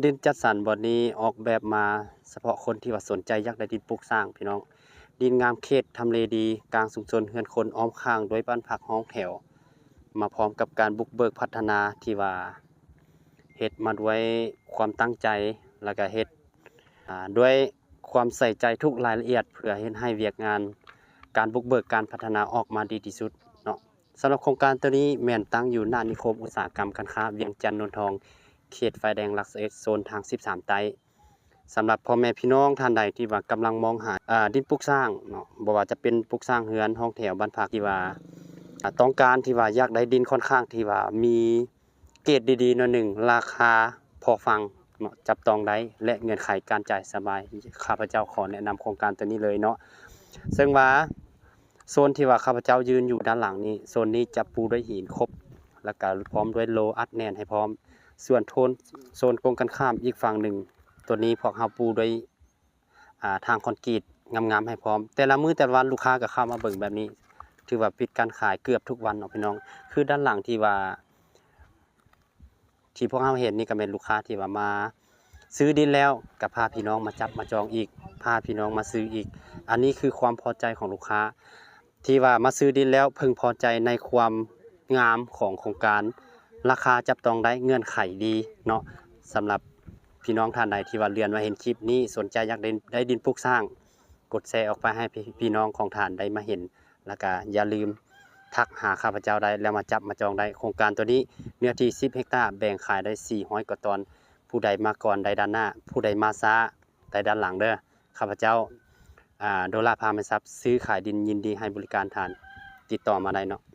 ດິນຈັດສັນບ່ອນນີ້ອອກແບບມາສະເພາະຄົນທີ່ວ່າສົນໃຈຢາກໄດ້ດິນປູກສ້າງພີ່ນ້ອງ. ດິນງາມເຂດທຳເລດີ ກາງຊຸມຊົນເຮືອນຄົນ ອ້ອມຂ້າງດ້ວຍບ້ານພັກຫ້ອງແຖວ ມາພ້ອມກັບການບຸກເບີກພັດທະນາທີ່ວ່າເຮັດມາດ້ວຍຄວາມຕັ້ງໃຈ ແລ້ວກະເຮັດ ອາ ດ້ວຍຄວາມໃສ່ໃຈທຸກລາຍລະອຽດ ເພື່ອເຮັດໃຫ້ວຽກງານການບຸກເບີກການພັດທະນາອອກມາດີທີ່ສຸດເນາະ. ສຳລັບໂຄງການໂຕນີ້ແມ່ນຕັ້ງຢູ່ໜ້ານິຄົມອຸດສາຫະກຳການຄ້າວຽງຈັນໂນນທອງ ເຂດໄຟແດງຫຼັກສິບເອັດ ໂຊນທາງສິບສາມໃຕ້. ສຳລັບພໍ່ແມ່ພີ່ນ້ອງທ່ານໃດທີ່ວ່າກຳລັງມອງຫາ ອາ ດິນປູກສ້າງເນາະ ບໍ່ວ່າຈະເປັນປູກສ້າງເຮືອນ ຫ້ອງແຖວ ບ້ານພັກ ທີ່ວ່າ ອາ ຕ້ອງການທີ່ວ່າຢາກໄດ້ດິນຂ້ອນຂ້າງທີ່ວ່າມີເກດດີໆໜ້ອຍໜຶ່ງ ລາຄາພໍຟັງເນາະ ຈັບຕ້ອງໄດ້ ແລະ ເງື່ອນໄຂການຈ່າຍສະບາຍ, ຂ້າພະເຈົ້າຂໍແນະນຳໂຄງການໂຕນີ້ເລີຍເນາະ. ເຊິ່ງວ່າໂຊນທີ່ວ່າຂ້າພະເຈົ້າຢືນຢູ່ດ້ານຫຼັງນີ້ ໂຊນນີ້ຈະປູດ້ວຍຫີນຄົບ ແລ້ວກະພ້ອມດ້ວຍໂລອັດແໜ້ນໃຫ້ພ້ອມ. ສ່ວນໂທນ ໂຊນກົງກັນຂ້າມອີກຝັ່ງໜຶ່ງ ໂຕນີ້ພວກເຮົາປູດ້ວຍ ອາ ທາງຄອນກຣີດງາມໆໃຫ້ພ້ອມ. ແຕ່ລະມື້ແຕ່ລະວັນລູກຄ້າກໍເຂົ້າມາເບິ່ງແບບນີ້ ຖືວ່າປິດການຂາຍເກືອບທຸກວັນເນາະພີ່ນ້ອງ. ຄືດ້ານຫຼັງທີ່ວ່າ ທີ່ພວກເຮົາເຫັນນີ້ກໍແມ່ນລູກຄ້າທີ່ວ່າມາຊື້ດິນແລ້ວ ກໍພາພີ່ນ້ອງມາຈັບມາຈອງອີກ ພາພີ່ນ້ອງມາຊື້ອີກ. ອັນນີ້ຄືຄວາມພໍໃຈຂອງລູກຄ້າ ທີ່ວ່າມາຊື້ດິນແລ້ວເພິ່ງພໍໃຈໃນຄວາມງາມຂອງໂຄງການ, ລາຄາຈັບຕ້ອງໄດ້, ເງື່ອນໄຂດີເນາະ. ສຳລັບພີ່ນ້ອງທ່ານໃດທີ່ວ່າເລື່ອນມາເຫັນຄລິບນີ້ ສົນໃຈຢາກໄດ້ ໄດ້ດິນປູກສ້າງ ກົດແຊອອກໄປໃຫ້ພີ່ ພີ່ນ້ອງຂອງທ່ານໄດ້ມາເຫັນ ແລ້ວກະຢ່າລືມທັກຫາຂ້າພະເຈົ້າໄດ້ ແລ້ວມາຈັບມາຈອງໄດ້. ໂຄງການໂຕນີ້ເນື້ອທີ່ສິບເຮັກຕາ ແບ່ງຂາຍໄດ້ສີ່ຮ້ອຍກວ່າຕອນ. ຜູ້ໃດມາກ່ອນໄດ້ດ້ານໜ້າ, ຜູ້ໃດມາຊ້າໄດ້ດ້ານຫຼັງເດີ້. ຂ້າພະເຈົ້າ ອາ ໂດລາພາມະຊັບ ຊື້ຂາຍດິນ ຍິນດີໃຫ້ບໍລິການທ່ານ, ຕິດຕໍ່ມາໄດ້ເນາະ.